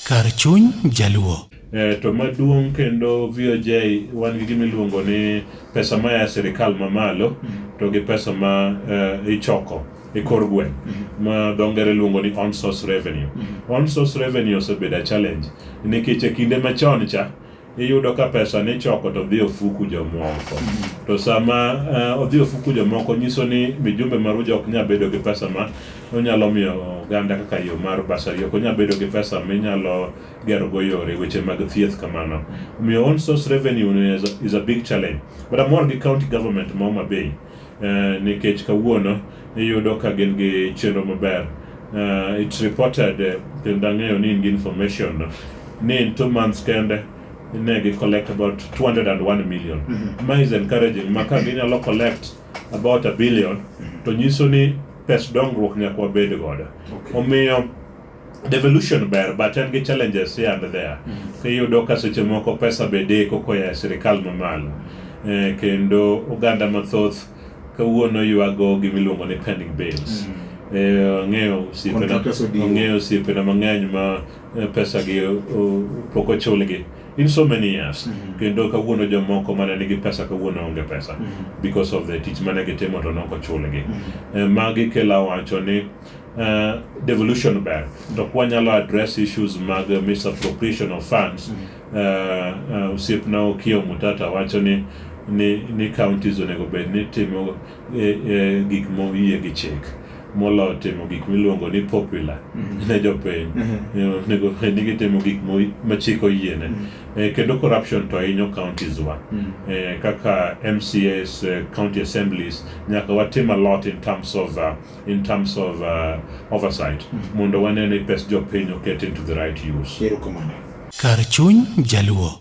Kar chuny Jaluo. To maduong' kendo VOJ wan gi gima iluongo ni pesa maya e sirikal mamalo to gi pesa ma ichoko e kor gweng' ma dho ngere luongo ni on source revenue. On source revenue osebedo a challenge nikech e kinde machon cha iyudo ka pesa nichoko to dhi ofuku jomoko. To sama odhi ofuku jomoko nyiso ni mijumbe mar Uja ok nyal bedo gi pesa ma onyalo miyo oganda kaka yo mar bursary, ok onyal bedo gi pesa minyalo gero go yore weche mag thieth kamano. Omiyo on source revenue is a big challenge. But amor gi county government ma Homa Bay nikech kawuono iyudo ka gin gi chenro maber. It's reported, kendo ang'eyo ni in gi information ni in 2 months kende ne gi collect about 201 million. Ma is encouraging, ma ka ginyalo collect about a billion to nyiso ni pes dongruok nyaka wabed godo. Omiyo devolution ber, but en gi challenges here and there. Iyudo ka seche moko pesa be deko koa e sirikal mamalo. Kendo oganda mathoth kawuono ywago gimiluongo ni pending bills. Ang'eyo osiepena Contractors odiwo. Ang'eyo osiepena mang'eny ma pesa gi pok ochulgi in so many years, kendo kawuono jomoko mane nigi pesa kawuono onge pesa because of the tich mane gitimo to nok ochulgi. Magi kelo wacho ni devolution ber to kwanyalo address issues mag misappropriation of funds. Osiepna Okiya Omtatah wacho ni counties onego bed ni timo gik moyie gi chik molo timo gik miluongo ni popular ne jopiny. Onego bed ni gitimo gik ma chik oyiene. Kendo corruption to hinyo counties wa kaka MCAs, county assemblies, nyaka watim a lot in terms of oversight mondo wane ni pes jopiny oket into the right use. Erokamano. Kar chuny Jaluo.